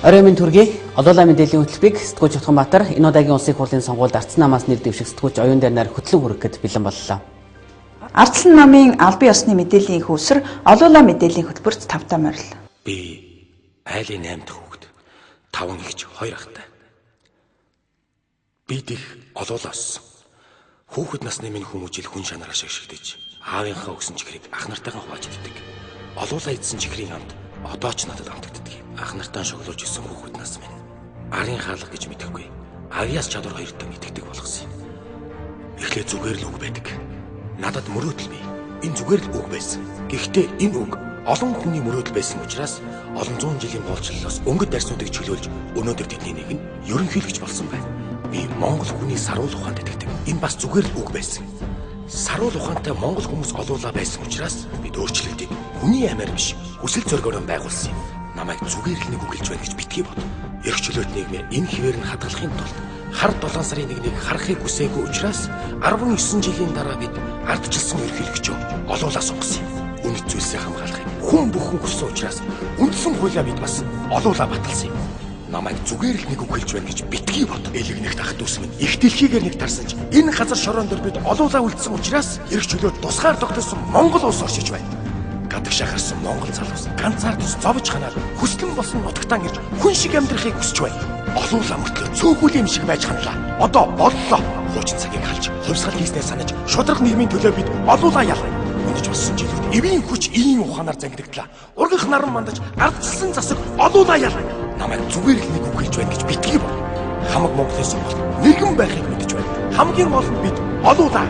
Оройн мэнд хүргэе. Олуулаа мэдээллийн хөтөлбөрийг сэтгүүлч Утганбаатар энэ удаагийн улсын хурлын сонгуульд Ардсан намаас нэр дэвших сэтгүүлч Оюун Дайнаар хөтлөн хүргэхэд бэлэн боллоо. Ардсан намын албан ёсны мэдээллийн их үүсэр олуулаа мэдээллийн хөтөлбөрт тавтай морил. Би айлын 8 дахь хүүхэд, 5 эгч, 2 ахтай. Бид их олуулаа өссөн. Хүүхэд насны минь хүмүүжил хүн шанараа шигшигдэж, аавынхаа өгсөн чихрийг ах нартайгаа хувааж иддэг. Олуулаа идсэн чихрийн амт одоо ч надад амтагддаг юм. Ах нартаа шоглуулж исэн хүүхэд нас минь арын хаалга гэж мэдэхгүй. Авьяас чадвар хоёртон итгэдэг болгосон юм. Эхлээд зүгээр л үг байдаг. Надад мөрөөдөл бий. Энэ зүгээр л үг байсан. Гэхдээ энэ үг олон хүний мөрөөдөл байсан учраас олон зуун жилийн боолчлолоос өнгөт дарснуудыг чөлөөлж өнөөдөр тэдний нэг нь ерөнхийлөгч болсон байна. Би Монгол хүний саруул ухаанд итгэдэг. Энэ бас зүгээр л үг байсан. Саруул ухаантай монгол хүмүүс олуулаа байсан учраас бид өөрчлөлтийг хүний амиар биш, хүсэл зоригоор байгуулсан юм. Намайг зүгээр л нэг үг хэлж байна гэж битгий бод. Эрх чөлөөт нийгмээ энэ хэвээр нь хадгалахын тулд хар 7 сарын нэгнийг харахыг хүсээгүй учраас 19 жилийн дараа бид ардчилсан ерөнхийлөгчөө олуулаа сонгосон юм. Үнэт зүйлсээ хамгаалахыг хүн бүхэн хүссэн учраас үндсэн хуулиа бид бас олуулаа баталсан юм. Намайг зүгээр л нэг үг хэлж байна гэж битгий бод. Элэгнэгт ах дүүс минь их дэлхийгээр нэг тарсан ч энэ газар шорон дээр бид олуулаа үлдсэн учраас эрх чөлөөт тусгаар тогтсон Монгол улс оршиж байна. Гадагшаа гарсан Монгол залуус ганцаар тус зовж ханаал хүслэн болсон нутагтаа ирж хүн шиг амьдрахыг хүсэж байна. Олуулаа мөртлөө цөөхүүл юм шиг байж ханлаа. Одоо боллоо. Хуучин цагийг халж, хувьсгал хийснээ санаж, шударга нийгмийн төлөө бид олуулаа ялна. Өнөж болсон жилүүд эвийн хүч ийн ухаанаар зангидагдлаа. Ургах наран мандаж ардчилсан засаг олуулаа ялна. Намайг зүгээр л нэг үг хэлж байна гэж битгий бод. Хамаг Монголын сонголт нэгэн байхыг мэдэж байна. Хамгийн гол нь бид олуулаа.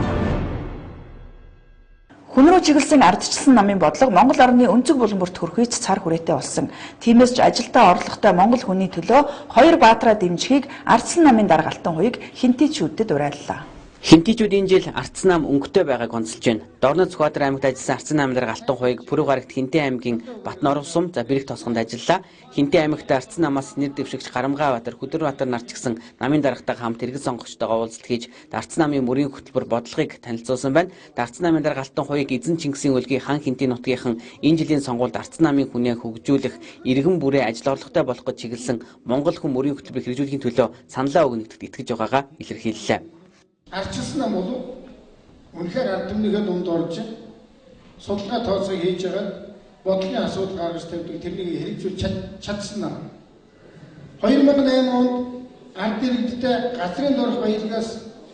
Хүн рүү чиглэсэн ардчилсан намын бодлого Монгол орны өнцөг булан бүрт хүрэхүйц цар хүрээтэй болсон. Тиймээс ч ажилдаа орлоготой монгол хүний төлөө хоёр баатраа дэмжихийг ардсан намын дарга Алтан хуйг хинтийчүүдэд уриаллаа. Хинтийчүүд энэ жил Ардсан нам өнгөтэй байгааг онцолж байна. Дорнод Сүхбаатар аймагт ажилласан Ардсан намын дарга Алтан хуйг Пүрэв гарагт Хинтээ аймгийн Батноров сум, за Бэрэг тосгонд ажиллалаа. Хинтээ аймагт Ардсан намаас нэр дэвшигч Гарамгаа Баатар, Хөдөр Баатар нар ч гэсэн намын даргатайгаа хамт иргэн сонгогчтойгоо уулзалт хийж Ардсан намын мөрийн хөтөлбөр бодлогыг танилцуулсан байна. Ардсан намын дарга Алтан хуйг эзэн Чингисийн өлгийн хан Хинтээ нутгийнхан энэ жилийн сонгуульд Ардсан намын хүнээ хөгжүүлэх, иргэн бүрээ ажил орлоготой болох гэж чиглэсэн Монгол хүн мөрийн хөтөлбөрийг хэрэгжүүлэхийн төлөө саналаа өгнө гэдэгт итгэж байгаагаа илэрхийллээ. Ардчилсан нам бол үнэхээр ард түмнийхээ дунд орж судалгаа тооцоо хийж байгаад бодлогын асуудал гаргаж тавьдаг, тэрнийг хэрэгжүүлж чадсан нам. 2008 онд ард иргэдтэй газрын дорх баялагаас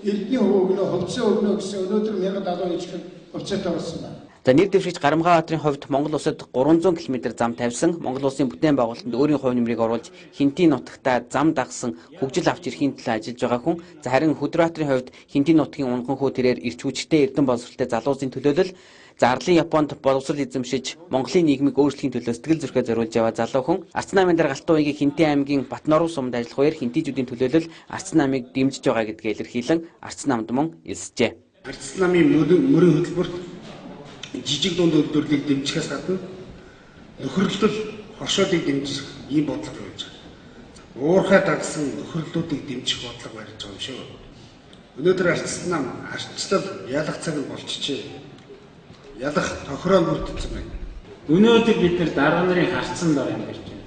эрдний хөв өгнө, хувьцаа өгнө гэсэн өнөөдөр 1079 хэн хувьцаатай болсон байна. За нэр дэвшигч Гарамгаа Баатрын хувьд Монгол улсад 300 км зам тавьсан, Монгол улсын бүтээн байгуулалтанд өөрийн хувь нэмрийг оруулж Хинтийн нутагтаа зам дагсан хөгжил авч ирэхийн төлөө ажиллаж байгаа хүн. За харин Хөдөр Баатрын хувьд Хинтийн нутгийн унган хүү тэрээр ирч хүчтэй эрдэм боловсролтой залуусын төлөөлөл, за Арлын Японд боловсрол эзэмшиж Монголын нийгмийг өөрчлөхийн төлөө сэтгэл зүрхээ зориулж яваа залуу хүн. Ардсан намын дарга Алтан хуйгийг Хинтээ аймгийн Батноров сумд ажиллах үеэр хинтийчүүдийн төлөөлөл Ардсан намыг дэмжиж байгаа гэдгээ илэрхийлэн Ардсан намд мөн элсжээ. Ардсан намын мөрийн хөтөлбөрт жижиг дунд үйлдвэрлэлийг дэмжихээс гадна нөхөрлөл хоршоолыг дэмжих ийм бодлого барьж байгаа. Уурхай дагсан нөхөрлөлүүдийг дэмжих бодлого барьж байгаа юм шиг. Өнөөдөр ардсан нам ардчлал ялах цаг нь болчихжээ. Ялах тохироо бүрдсэн байна. Өнөөдөр бид нар дарга нарын харцсан дор амьдарч байна.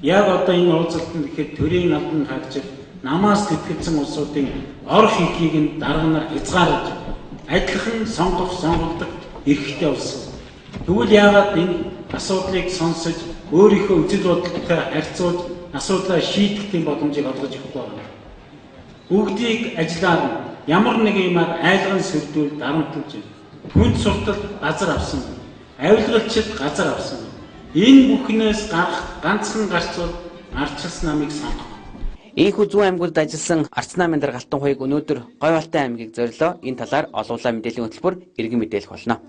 Яг одоо энэ уулзалтанд гэхэд төрийн албан таагчид намаас тэтгэцэн улсуудын орох ихийг нь дарга нар хязгаарлаж байна. Адилхан сонгох сонголдог эрхтэй болсон. Тэгвэл яагаад энэ асуудлыг сонсож өөрийнхөө үзэл бодолтой харьцуулж асуудлаа шийдэх тийм боломжийг олгож өгөхгүй байна. Бүгдийг ажиллаар нь ямар нэгэн юмар айлган сөрдүүл дарамтлаж байна. Хүнд суртал газар авсан. Авилгалчид газар авсан. Энэ бүхнээс гарах ганцхан гарц бол ардчилсан намыг сонгох. Ийхүү зүүн аймагуд ажилласан Ардсан намын дарга Алтан хуйг өнөөдөр Говьалтай аймгийг зорилоо. Энэ талаар олуулаа мэдээллийн хөтөлбөр иргэн мэдээлэх болно.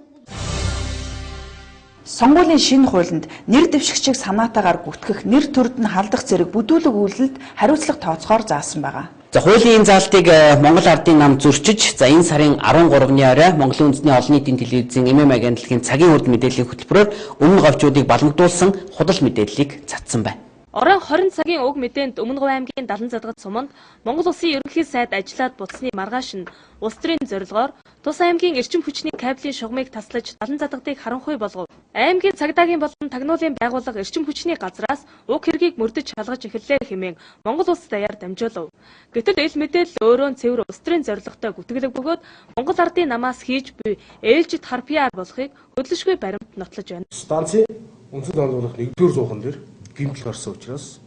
Сонгуулийн шинэ хуулинд нэр дэвшигчийг санаатаагаар гүтгэх, нэр төрд нь халдах зэрэг бүдүүлэг үйлдэлд хариуцлага тооцоохоор заасан байгаа. За хуулийн энэ заалтыг Монгол Ардын нам зөрчиж, за энэ сарын 13-ны орой Монголын үндэсний олон нийтийн телевизийн ММ агентлагийн цагийн үрд мэдээллийн хөтөлбөрөөр өмнө говьчуудыг баламгдуулсан худал мэдээллийг цацсан байна. Оройн 20 цагийн уг мэдээнд Өмнө Говь аймгийн Далан задгад суманд Монгол Улсын ерөнхий сайд ажиллаад буцсны маргааш нь улс төрийн зорилгоор тус аймгийн эрчим хүчний кабелийн шугамыг таслаж Далан задгадыг харанхуй болгов. Аймгийн цагдаагийн болон тагнуулын байгууллага эрчим хүчний газраас уг хэргийг мөрдөж шалгаж эхэллээ хэмээн Монгол улс даяар дамжуулав. Гэтэл ил мэдээлэл өөрөө цэвэр улс төрийн зорилготой гүтгэлэг бөгөөд Монгол ардын намаас хийж буй ээлжит хар PR болохыг хөдөлшгүй баримт нотлож байна. Станцын үндсэн тооноолох 1-р зуухан дээр гэмтэл гарсан учраас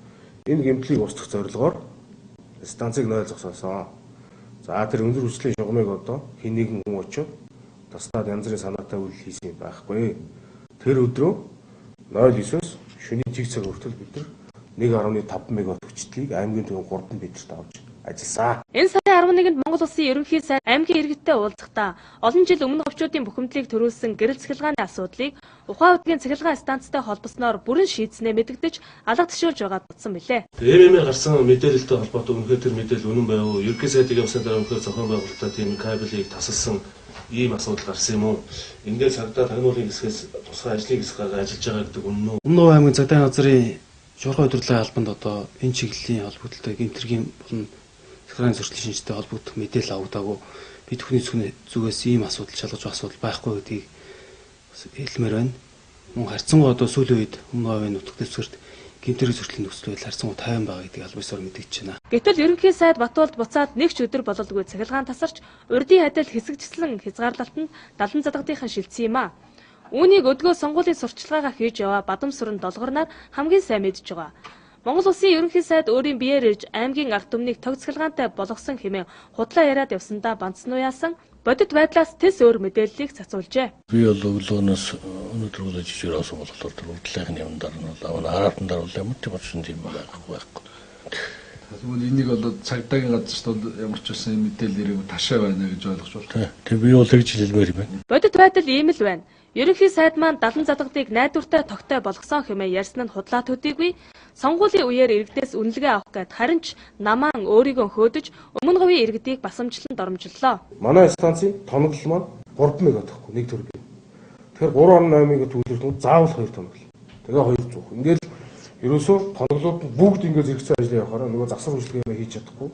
энэ гэмтлийг устгах зорилгоор станцыг 0 зогсоосон. За тэр өндөр хүчлийн шугамыг одоо хэн нэгэн хүн очиод таслаад янз бүрийн санаатай үйлдэл хийсэн юм байхгүй. Тэр өдрөө 09-оос шөнийн 1 цаг хүртэл бид нар 1.5 мегаватт хүчтлийг аймгийн төвийн 3 бидэрт авч ажилласан. Энэ сарын 11-нд Монгол Улсын ерөнхий сайд аймгийн иргэдтэй уулзахдаа олон жил өмнө говьчуудын бухимдлыг төрүүлсэн гэрэл цахилгааны асуудлыг ухаан удгийн цахилгаан станцтай холбосноор бүрэн шийдснээ мэдэгдэж алга тшүүлж байгаад утсан билээ. ММ-ээр гарсан мэдээлэлтэй холбоотой үнэхээр тэр мэдээлэл үнэн байв уу? Ерөнхий сайдыг явсан дараа үнэхээр зохион байгуулалтаа тийм кабелийг тасалсан ийм асуудал гарсан юм уу? Ингээд цагдаа тагнуулын хэсгээс тусгай ажлын хэсэг гаргаа ажиллаж байгаа гэдэг үнэн үү? Өмнө Говь аймгийн цагдаагийн газрын шуурхай удирдлагын албанд одоо энэ чиглэлийн холбогдлолтой гэмтэргийн болон цахилгааны зөрчлийн шинжтэй холбогдох мэдээлэл авагдаагүй. Бид бүхний зүгээс ийм асуудал шалгаж асуудал байхгүй гэдгийг хэлмээр байна. Мөн харьцангуй одоо сүүлийн үед Өмнө Говийн нутаг дэвсгэрт гэмтэрэг зөрчлийн нөхцөл байдал харьцангуй тайван байгаа гэдгийг аль биесээр мэдгэж байна. Гэтэл ерөнхий сайд Батуулд буцаад нэг ч өдөр бололгүй цахилгаан тасарч урдын адил хэсэгчлэн хязгаарлалтанд Далан задгадынхан шилжсэн юм а. Үүнийг өдгөө сонгуулийн сурчлагаагаа хийж яваа Бадамсүрэн долгорноор хамгийн сайн мэдж байгаа. Монгол Улсын ерөнхий сайд өөрийн биеэр ирж аймгийн ард түмнийг тог цахилгаантай болгосон хэмээн худлаа яриад явсандаа банцнуу яасан бодит байдлаас тэс өөр мэдээллийг цацуулжээ. Би бол өглөөнөөс өнөөдөр бол жижиг авсан болохоор тэр урдлынх нь юмдар нь бол араатан дээр бол ямар ч юм тийм байхгүй. Тэгвэл энийг бол цагдаагийн газарт бол ямар ч байсан мэдээлэл ирээгүй ташаа байна гэж ойлгож байна. Тэг би бол тэгж хэлмээр юм байна. Бодит байдал ийм л байна. Ерөнхий сайд маань Далан задгадыг найдвартай тогтой болгосон хэмээн ярьсан нь худлаа төдийгүй. Сонгуулийн үеэр иргэдээс үнэлгээ авах гээд харин ч намаан өөрийгөө хөөдөж Өмнө Говийн иргэдийг басамжлан доромжлолоо. Манай станцын тоноглол маань 3 мегаватт гэхгүй нэг турбин. Тэгэхээр 3.8 мегаватт үйлдвэрлэх нь заавал 2 тоноглол. Тэгээ 200. Ингээл ерөөсөө тоноглууд нь бүгд ингээд зэрэгцээ ажиллаа явахаараа нөгөө засвар үйлчилгээгээ хийж чадахгүй.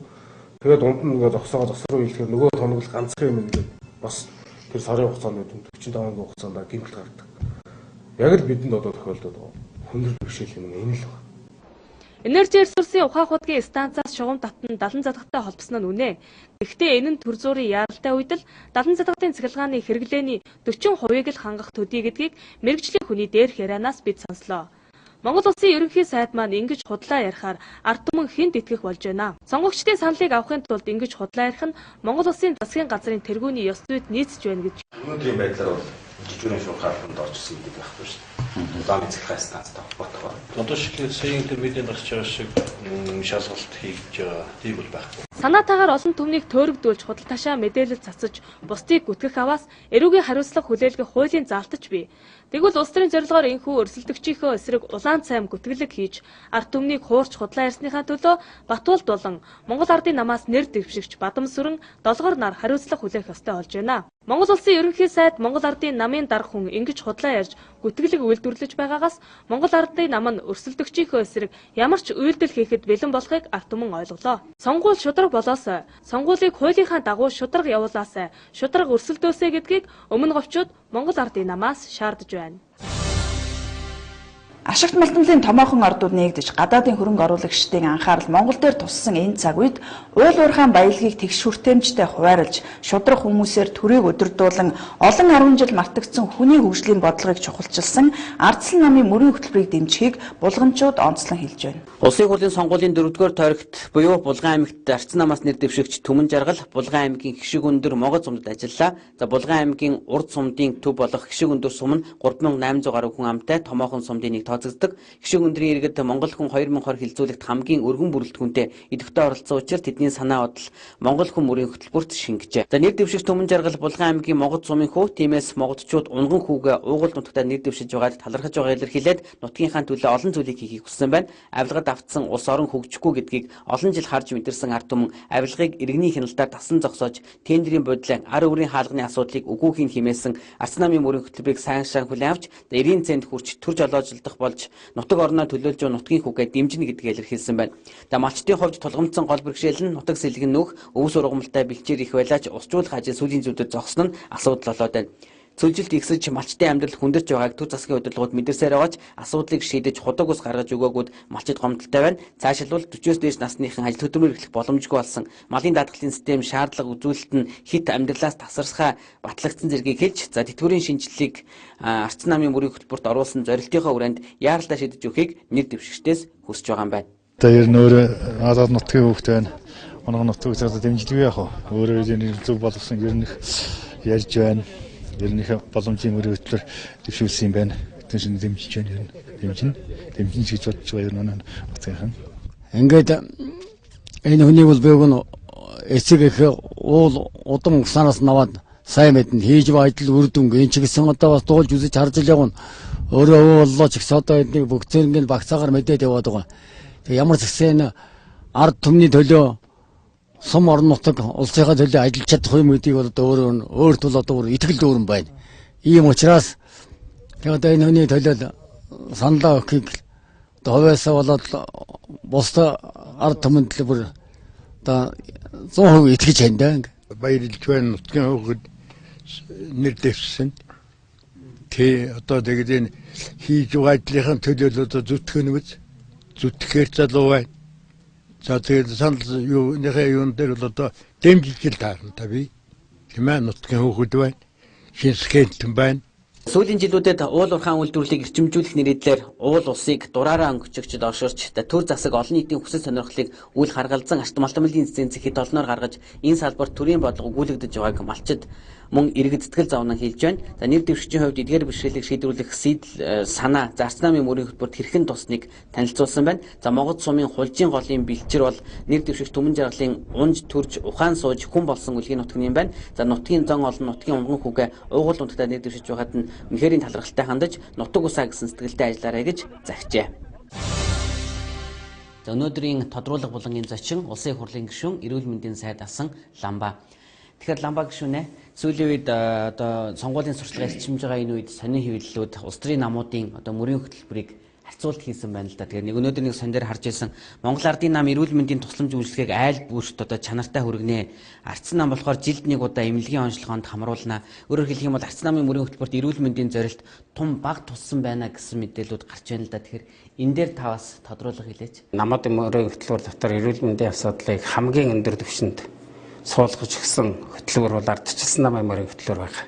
Тэгээ дунд нь ингээд зогсоогоо засвар үйлчлэхээр нөгөө тоноглол ганцхан юм ингээд бас тэр сарын хугацаанд 45 хоногийн хугацаанд гэмтэл гардаг. Яг л бидэнд одоо тохиолдод байгаа. Хүндрэл бэрхшээл юм энэ л байна. Энержи ресурсын ухаах удгийн станцаас шугам татан Далан задгатай холбосон нь үнэ. Гэхдээ энэ нь төр зуурын яаралтай үед л Далан задгадын цахилгааны хэрэглээний 40%-ийг л хангах төдий гэдгийг мэргэжлийн хүний дээрх ярианаас бид сонслоо. Монгол Улсын ерөнхий сайд маань ингэж худлаа ярихаар ард түмэн хүнд итгэх болж байна. Сонгогчдын саналыг авахын тулд ингэж худлаа ярих нь Монгол Улсын засгийн газрын тэргүүний ёс зүйд нийцж байна гэж. Өнөөдрийн байдлаар бол жижигэн шуурхай албанд орчихсон гэдэг байхгүй шүү дээ. Улаан цахилгаан станцтай холбоотойгоор. Одоо шиг саяын тэр мэдээнд гарч байгаа шиг шалгалт хийж байгаа тийм бол байхгүй. Санаатаагаар олон түмнийг төөрөгдүүлж худал ташаа мэдээлэл цацаж бусдыг гүтгэх аваас эрүүгийн хариуцлага хүлээлгэх хуулийн заалтч бий. Тэгвэл улс төрийн зорилгоор энхүү өрсөлдөгчийнхөө эсрэг улаан цайм гүтгэлэг хийж ард түмнийг хуурч худлаа ярьсныхаа төлөө Батуулд болон Монгол ардын намаас нэр дэвшигч Бадамсүрэн долгор нар хариуцлага хүлээх ёстой болж байна. Монгол Улсын ерөнхий сайд Монгол ардын намын дарга хүн ингэж худлаа ярьж гүтгэлэг үйлдвэрлэж байгаагаас Монгол ардын нам нь өрсөлдөгчийнхөө эсрэг ямар ч үйлдэл хийхэд бэлэн болохыг ард түмэн ойлголоо. Сонгуул шударга болоосой, сонгуулийг хуулийнхаа дагуу шударга явуулаасай, шударга өрсөлдөөсэй гэдгийг өмнө говьчууд Монгол ардын намаас шаардаж байна. Ашигт малтамлын томоохон ордууд нэгдэж гадаадын хөрөнгө оруулагчдын анхаарал Монгол дээр туссан энэ цаг үед уул уурхайн баялагийг тэгш хүртээмжтэй хуваарлж шудраг хүмүүсээр төрийг удирдуулан олон 10 жил мартагдсан хүний хөгжлийн бодлогыг чухалчилсан ардсан намын мөрийн хөтөлбөрийг дэмжихийг булганчууд онцлон хэлж байна. Улсын хурлын сонгуулийн 4-р тойрогт буюу Булган аймагт Арцсан намаас нэр дэвшигч Түмэн Жаргал Булган аймгийн Хишиг өндөр Могод сумдад ажиллаа. За Булган аймгийн урд сумдын төв болох Хишиг өндөр сум нь 3800 гаруй хүн амтай томоохон сумдын нэг тооцогддог. Хишиг өндрийн иргэд Монгол хүн 2020 хилцүүлэгт хамгийн өргөн бүрэлдэхүүнтэй идэвхтэй оролцсон учраас тэдний санаа бодол Монгол хүн мөрийн хөтөлбөрт шингэжээ. За нэр дэвшигч Түмэн Жаргал Булган аймгийн Могод сумын хүү, тиймээс могодчууд унган хүүгээ уугуул нутагтаа нэр дэвшиж байгаад талархаж байгаа илэрхийлээд нутгийнхаа төлөө олон зүйлийг хийхийг хүссэн байна. Авилгад автсан улс орон хөгжихгүй гэдгийг олон жил харж мэдэрсэн ард түмэн авилгыг иргэний хяналтаар тасан зогсоож тендрийн бодлон ар өврийн хаалганы асуудлыг үгүйхийн хэмээсэн Арц намын мөрийн хөтөлбөрийг сайн шан хүлээн авч 90 цент хүрч төр жолоожлох болж нутаг орноо төлөөлж буй нутгийн хүүгээ дэмжинэ гэдгийг илэрхийлсэн байна. За малчдын хувьд тулгамдсан гол бэрхшээл нь нутаг сэлгэн нүүх, өвс ургамалтай бэлчээр их байлаач усжуулах ажил сүүлийн зүйлүүд зогсно нь асуудал болоод байна. Цөлжилт ихсэж малчдын амьдрал хүндэрч байгааг төр засгийн удирдлагууд мэдэрсээр байгаа ч асуудлыг шийдэж худаг ус гаргаж өгөөгүйд малчид гомдолтой байна. Цаашилбал 40-оос дээш насныхан ажил хөдөлмөр эрхлэх боломжгүй болсон. Малын даатгалын систем шаардлага үзүүлэлт нь хит амьдралаас тасарсахаа батлагдсан зэргийг хэлж, за тэтгэврийн шинжилгээг Арцсан намын мөрийн хөтөлбөрт оруулсан зорилтынхоо хүрээнд яаралтай шийдэж өгөхийг нэр дэвшигчдээс хүсэж байгаа юм байна. Одоо ер нь өөрөө надад нутгийн хүүхэд байна. Манай нутгийн хүүхдүүд дэмжлэгүй яах вэ? Өөрөө энэ зөв боловсон ер нь ярьж байна. Ерөнхий боломжийн мөрийн хөтөлбөр дэвшүүлсэн юм байна. Тэнд шинэ дэмжиж байна ер нь. Дэмжинэ. Дэмжинэ гэж бодож байгаа ер нь манай нутгийнхан. Ингээд энэ хүнийг бол би өгөн эцэг их уул удам усанаас наваад сайн мэднэ. Хийж байгаа ажил үр дүнг энэ ч гэсэн одоо бас дуулж үзэж харж л явна. Өөрөө өвөө боллоо ч гэсэн одоо эднийг бүгдээрнгийн багцаагаар мэдээд яваад байгаа. Тэг ямар ч гэсэн энэ ард түмний төлөө сум орон нутаг улсынхаа төлөө ажиллаж чадах юм гэдгийг бол одоо өөрөө өөр тул одоо бүр итгэл дүүрэн байна. Ийм учраас тэг одоо энэ хүний төлөө саналаа өгөхийг одоо хувьяасаа болоод бусдад ард түмэнд л бүр одоо 100% итгэж байна даа. Баярлж байна нутгийн хүүхэд нэр дэвшсэн. Тэ одоо тэгээд энэ хийж байгаа ажлынхаа төлөө одоо зүтгэх нь үз зүтгэхээр залуу байна. За тэгээд санал юу нэхээ юун дээр бол одоо дэмжиж л таарна та би. Тийм ээ нутгийн хүүхэд байна. Шинсгэнтэн байна. Сүүлийн жилүүдэд уул уурхайн үйлдвэрлэлийг эрчимжүүлэх нэрийдлэр уул усыг дураараа өнгөчөгчд орширч төр засаг олон нийтийн хүсэл сонирхлыг үл харгалзан арт малтмалын эзэн зэхэд олноор гаргаж энэ салбарт төрийн бодлого өгүүлэгдэж байгааг малчид мөн иргэд сэтгэл зовнон хэлж байна. За нэр дэвшигчийн хувьд эдгээр бэрхшээлийг шийдвэрлэх сэдэл санаа за Арц намын мөрийн хөтөлбөрт хэрхэн тусныг танилцуулсан байна. За Монгол сумын хулжийн голын бэлчээр бол нэр дэвшигч Түмэн жаргалын унж төрж ухаан сууж хүн болсон үлгийн нутгийн юм байна. За нутгийн зон олон нутгийн унган хүүгээ уугуул унтагтаа нэр дэвшиж байхад нь үнэхэрийн талархалтай хандаж нутаг усаа гэсэн сэтгэлтэй ажиллаарай гэж загчээ. За өнөөдрийн тодруулга булангийн зочин Улсын хурлын гишүүн эрүүл мэндийн сайд асан Ламба. Тэгэхээр Ламба гишүүнээ сүүлийн үед одоо сонгуулийн сурчлага эрчимж байгаа энэ үед сонин хэвлэлүүд улс төрийн намуудын одоо мөрийн хөтөлбөрийг харьцуулт хийсэн байна л да. Тэгэхээр нэг өнөөдөр нэг сон дээр харж ирсэн Монгол Ардын нам эрүүл мэндийн тусламж үйлчилгээг айл бүрт одоо чанартай хүргэнэ. Арцсан нам болохоор жилд нэг удаа эмнэлгийн онцлогоонд хамруулна. Өөрөөр хэлэх юм бол Арцсан намын мөрийн хөтөлбөрт эрүүл мэндийн зорилт тум бага туссан байна гэсэн мэдээлэлүүд гарч байна л да. Тэгэхээр энэ дээр та бас тодруулга хэлээч. Намуудын мөрийн хөтөлбөр дотор эрүүл мэндийн асуудлыг хамгийн өндөр түвшинд суулгаж өгсөн хөтөлбөр бол ардчилсан намын мөрийн хөтөлбөр байна.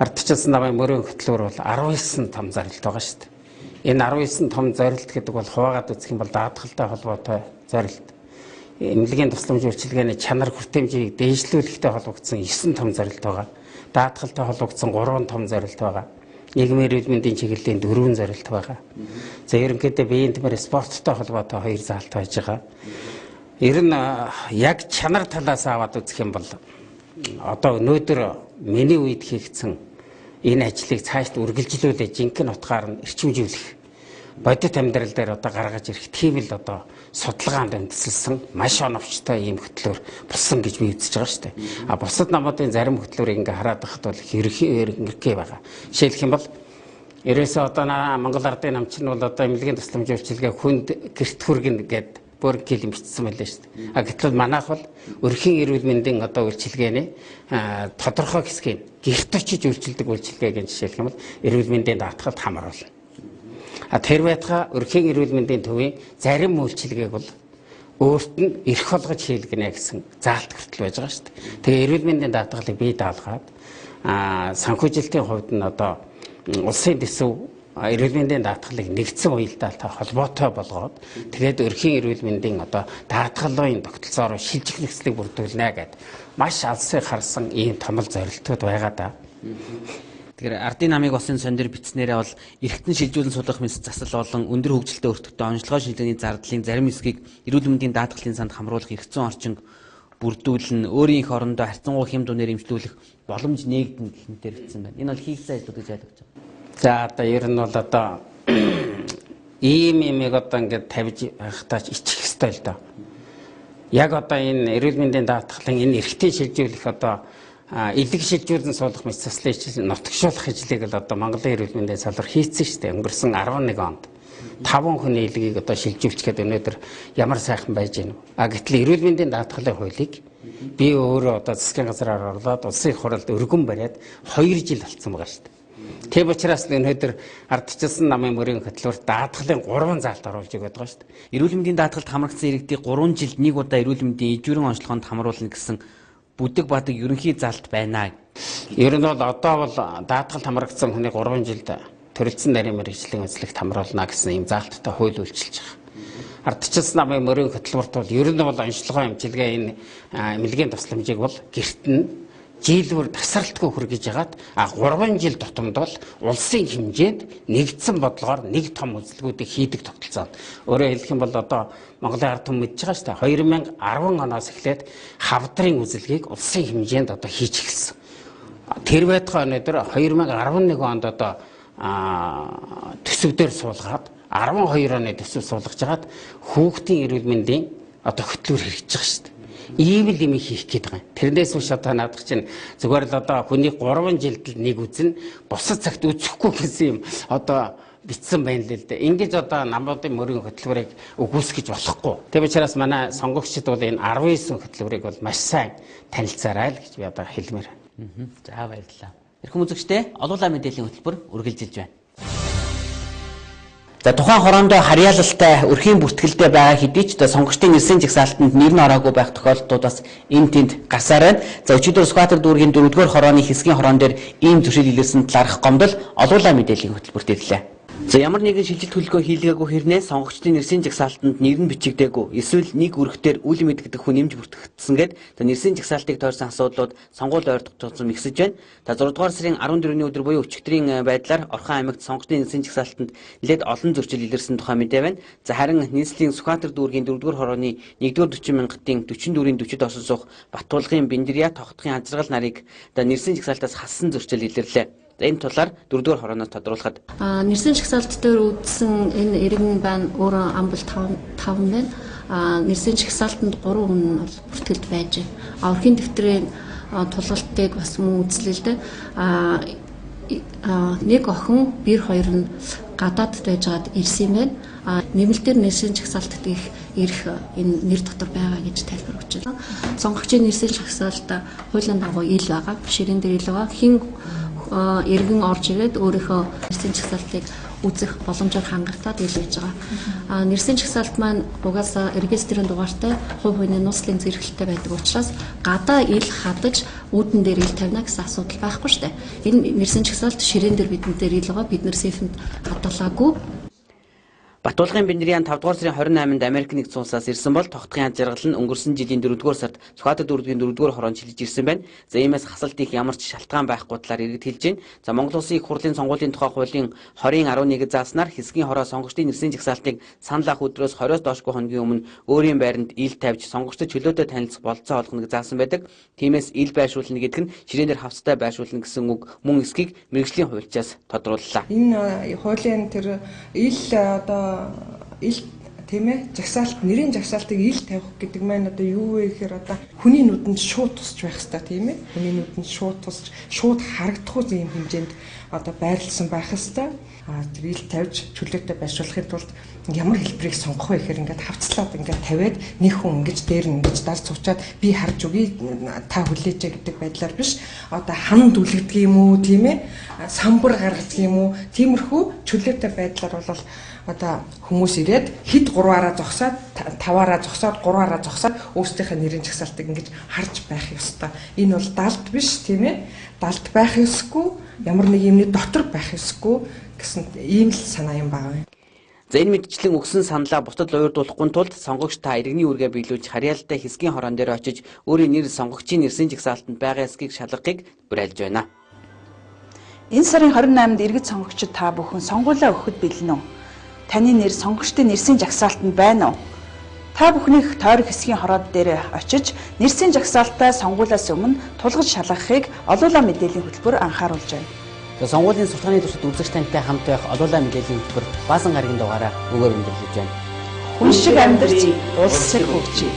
Ардчилсан намын мөрийн хөтөлбөр бол 19 том зорилт байгаа шүү дээ. Энэ 19 том зорилт гэдэг бол хуваагаад үзэх юм бол даатгалтай холбоотой зорилт. Эмнэлгийн тусламж үйлчилгээний чанар хүртээмжийг дээшлүүлэхтэй холбогдсон 9 том зорилт байгаа. Даатгалтай холбогдсон 3 том зорилт байгаа. Нийгмийн эрүүл мэндийн чиглэлийн 4 зорилт байгаа. За ерөнхийдөө биеийн төмөр спорттой холбоотой 2 заалт байж байгаа. Ер нь яг чанар талаас аваад үзэх юм бол одоо өнөөдөр миний үед хийгдсэн энэ ажлыг цаашд үргэлжлүүлээ жинхэнэ утгаар нь эрчимжүүлэх бодит амьдрал дээр одоо гаргаж ирэх тийм л одоо судалгаанд үндэслэсэн маш оновчтой ийм хөтлөөр болсон гэж би үзэж байгаа шүү дээ. А бусад намуудын зарим хөтлөөрийг ингээ хараад байхад бол ерөнхий байгаа. Жишээлх юм бол ерөөсөө одоо Монгол Ардын нам чинь бол одоо эмнэлгийн тусламж үйлчилгээ хүнд гэрт хүргэнэ гэдэг бүрэн бичсэн байлаа шүү дээ. А гэтэл манайх бол өрхийн эрүүл мэндийн одоо үйлчилгээний тодорхой хэсгийг гэрт очиж үйлчилдэг үйлчилгээг жишээлх юм бол эрүүл мэндийн даатгалд хамруулна. А тэр байтугай өрхийн эрүүл мэндийн төвийн зарим үйлчилгээг бол өөрт нь эрх болгож хийлгэнэ гэсэн заалт хүртэл байж байгаа шүү дээ. Тэгээ эрүүл мэндийн даатгалыг бий даалгаад санхүүжилтийн хувьд нь одоо улсын төсөв эрүүл мэндийн даатгалыг нэгдсэн уялдаалтай холбоотой болгоод тэгээд өрхийн эрүүл мэндийн одоо даатгалын тогтолцоороо шилжих нөхцөлийг бүрдүүлнэ гэд маш алсыг харсан ийм томол зорилтууд байгаа да. Тэгэхээр Ардын намыг улсын сон дээр бичснээрээ бол эргэтэн шилжүүлэн суулгах мэс засал болон өндөр хөгжилтэй өртөгтэй онцлогоо шинжилгээний зардлын зарим хэсгийг эрүүл мэндийн даатгалын санд хамруулах эрх зүйн орчинг бүрдүүлнэ, өөрийн их орондоо харьцангуй хэм дунаар эмчлүүлэх боломж нээгдэнэ гэх мэтээр бичсэн байна. Энэ бол хийгдсэн ажлууд гэж ойлгож байна. За одоо ер нь бол одоо ийм юмыг одоо ингээд тавьж байхдаа ичих ёстой л доо. Яг одоо энэ эрүүл мэндийн даатгалын энэ эрхтэн шилжүүлэх одоо Элэг шилжүүлэн суулгах мэс заслын хичээл нутагшуулах ажлыг л одоо Монголын эрүүл мэндийн салбар хийцэн шүү дээ. Өнгөрсөн 11 онд 5 хүний элгийг одоо шилжүүлчихээд өнөөдөр ямар сайхан байж гэнэ. А гэтэл эрүүл мэндийн даатгалын хуулийг би өөрөө одоо засгийн газраар орлоод улсын их хурлд өргөн бариад 2 жил болцсон байгаа шүү дээ. Тийм учраас өнөөдөр ардчилсан намын мөрийн хөтөлбөрт даатгалын 3 заалт оруулж өгöd байгаа шүү дээ. Эрүүл мэндийн даатгалд хамрагдсан иргэдийг 3 жилд нэг удаа эрүүл мэндийн ижүүрэн онцлогоонд хамруулна гэсэн бүдэг бадаг ерөнхий залт байна. Ер нь бол одоо бол даатгалд хамрагдсан хүний 3 жилд төрөлцсөн нарийн мэргэжлийн үзлэгт хамруулна гэсэн ийм заалттай хууль үйлчилж байгаа. Ардчилсан намын мөрийн хөтөлбөрт бол ер нь бол онцлогоо эмчилгээ энэ эмнэлгийн тусламжийг бол гэрт нь жилүүр тасралтгүй хүргэж ягаад 3 жил тутамд бол улсын хэмжээнд нэгдсэн бодлогоор нэг том үзлгүүдийг хийдэг тогтолцоо. Өөрөөр хэлэх юм бол одоо Монголын ард түмэн мэдж байгаа шүү дээ. 2010 оноос эхлээд хавдрын үзлэгийг улсын хэмжээнд одоо хийж эхэлсэн. Тэр байтугай өнөөдөр 2011 онд одоо төсөв дээр суулгаад 12 оны төсөв суулгаж хагаад хүүхдийн эрүүл мэндийн одоо хөтөлбөр хэрэгжиж байгаа шүү дээ. Ийм л юм хийх гээд байгаа юм. Тэрнээс биш одоо наадах чинь зүгээр л одоо хүний 3 жилд л нэг үзэн бусад цагт үзэхгүй гэсэн юм одоо битсэн байна л дээ. Ингэж одоо намуудын мөрийн хөтөлбөрийг үгүйсгэж болохгүй. Тэр учраас манай сонгогчид бол энэ 19 хөтөлбөрийг бол маш сайн танилцаарай л гэж би одоо хэлмээр. За баярлалаа. Эрхэм үзэгчдээ, олуулаа мэдээллийн хөтөлбөр үргэлжилж байна. За тухайн хороондоо харьяалалтай өрхийн бүртгэлтэй байгаа хэдий ч сонгогчдын нэрсийн жагсаалтанд нэр нь ороогүй байх тохиолдлууд бас энэ тэнд гарсаар байна. За өчигдөр Сүхбаатар дүүргийн 4-р хорооны хэсгийн хороон дээр ийм зөрчил илэрсэн талаарх гомдол олуулаа мэдээллийн хөтөлбөрт ирлээ. За ямар нэгэн шилжилт төлөвлөгөө хийлгээгүй хэрнээ сонгогчдын нэрсийн жагсаалтанд нэр нь бичигдээгүй эсвэл нэг үүрэгтэр үл мэдэгдэх хүн нэмж бүртгэгдсэн гээд за нэрсийн жагсаалтыг тойрсон асуудлууд сонгуул ойртох тусам ихсэж байна. За 6 дугаар сарын 14-ний өдөр буюу өчигдрийн байдлаар Орхон аймагт сонгогчдын нэрсийн жагсаалтанд нэлээд олон зөрчил илэрсэн тухай мэдээ байна. За харин нийслэлийн Сүхбаатар дүүргийн 4-р хорооны 1-р 40 мянгатын 44-ийн 40-д орсон суух Батулгын Бэндэрья Тогтхын Азаргал нарыг за нэрсийн жагсаалтаас хассан зөрчил илэрлээ. Энэ тулаар 4-р хорооноос тодруулахад нэрсийн жагсаалт дээр үүдсэн энэ иргэн байна өөрөө амбал 5 байна. Нэрсийн жагсаалтанд 3 хүн бол бүртгэлд байж байна. Өрхийн дэвтрийн тулгалтыг бас мөн үзлээ л дээ. Нэг охин бэр хоёр нь гадаадд байжгаад ирсэн юм байна. Нэмэлтээр нэрсийн жагсаалтад их ирэх энэ нэр дотор байгаа гэж тайлбар өгч байна. Сонгогчийн нэрсийн жагсаалт хуулийн дагуу ил байгаа. Ширээн дээр ил байгаа. Хин иргэн орж ирээд өөрийнхөө нэрсийн жагсаалтыг үзэх боломжоор хангалтаад ил байж байгаа. Нэрсийн жагсаалт маань угаасаа регистрийн дугаартай хувь хүний нууцлын зэрэглэлтэй байдаг учраас гадаа ил хадаж үүдэн дээр ил тавина гэсэн асуудал байхгүй шүү дээ. Энэ нэрсийн жагсаалт ширээн дээр бидэн дээр ил байгаа. Бид нар сейфэнд хадгалаагүй. Батулгын Бэндэрьян 5 дугаар сарын 28-нд Америк нэгдсэн улсаас ирсэн бол Тогтхын аз жаргал нь өнгөрсөн жилийн 4-р сард Сүхбаатар дүүргийн 4-р хороонд шилжиж ирсэн байна. За иймээс хасалт их ямар ч шалтгаан байхгүй талаар иргэд хэлж байна. За Монгол Улсын их хурлын сонгуулийн тухай хуулийн 20-11 зааснаар хэсгийн хороо сонгогчдын нэрсийн жагсаалтыг санал авах өдрөөс 20-оос доошгүй хоногийн өмнө өөрийн байранд ил тавьж сонгогчдод чөлөөтэй танилцах бололцоо олгоно гэж заасан байдаг. Тиймээс ил байршуулна гэдэг нь ширээнээр хавцтай байршуулна гэсэн үг мөн эсхийг мэргэжлийн хуульчаас тодрууллаа. Энэ хуулийн тэр ил одоо ил тийм жагсаалт нэрийн жагсаалтыг ил тавих гэдэг маань одоо юу вэ гэхээр одоо хүний нүдэнд шууд тусч байх хэрэгтэй тийм хүний нүдэнд шууд тусч шууд харагдах юм хэмжээнд одоо байрлсан байх хэрэгтэй. Тэр ил тавьж чөлөөтэй байршуулахын тулд ямар хэлбэрийг сонгох вэ гэхээр ингээд хавцлаад ингээд тавиад нэг хүн ингэж дээр нь ингэж дарж суучаад би харж өгье та хүлээжээ гэдэг байдлаар биш одоо ханд үлгдэг юм уу тийм самбар гаргадаг юм уу тиймэрхүү чөлөөтэй байдлаар бол одоо хүмүүс ирээд хэд 3-аараа зогсоод 5-аараа зогсоод 3-аараа зогсоод өөрсдийнхээ нэрийн жагсаалтыг ингэж харж байх ёстой. Энэ бол далд биш тийм далд байх ёсгүй, ямар нэг юмны дотор байх ёсгүй гэсэн ийм л санаа юм байна. За энэ мэдчлэн өгсөн саналаа бусдад уурдуулахгүй тулд сонгогч та иргэний үүргээ биелүүлж харьяалтай хэсгийн хороон дээр очиж өөрийн нэр сонгогчийн нэрсийн жагсаалтанд байгаа эсхийг шалгахыг уриалж байна. Энэ сарын 28-нд иргэд сонгогчид та бүхэн сонгуулиа өгөхөд бэлэн үү? Таны нэр сонгогчдын нэрсийн жагсаалтанд байна уу? Та бүхнийх тойрог хэсгийн хороод дээр очиж нэрсийн жагсаалтаа сонгуулиас өмнө тулгаж шалгахыг олуулаа мэдээллийн хөтөлбөр анхааруулж байна. За сонгуулийн сурталчилгааны туршид үзэгч тантай хамт байх олуулаа мэдээллийн хөтөлбөр Баасан гарагийн дугаараа өгөөр өндөрлөж байна. Хүн шиг амьдарч улс шиг хөгжий.